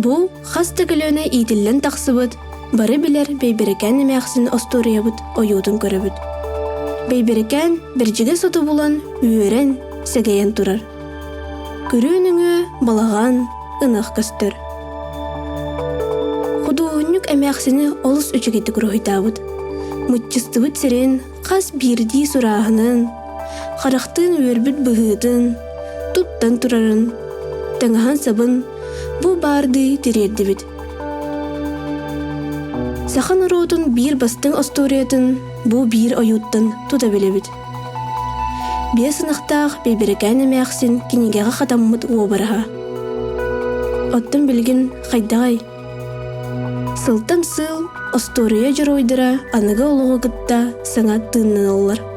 Бу хас да көлүөнэ иитиллэн тахсыбыт, бары билэр Бэйбэрикээн эмээхсин остуоруйабыт ойуутун көрөбүт. Бэйбэрикээн бэрдьигэ соту булан, үөрэн, сэгэйэн турар. Күрүө нөҥүө балаҕан, ынах көстөр. Худуоһунньук эмээхсини олус үчүгэйдик уруһуйдаабыт. Мыччыстыбыт сирин хас биирдии сурааһынын, харахтыын үөрбүт быһыытын, туттан турарын, таҥаһын-сабын бу баардыы тириэрдибит. Саха норуотун биир бастыҥ остуоруйатын бу биир ойууттан тута билэбит. Биэс ынахтаах Бэйбэрикээн эмээхсин кинигэҕэ хатаммыт уобараһа. Оттон билигин хайдаҕай? Сылтан сыл остуоруйа дьоруойдара аныгы олоҕу кытта саҥа тыыннаналлар.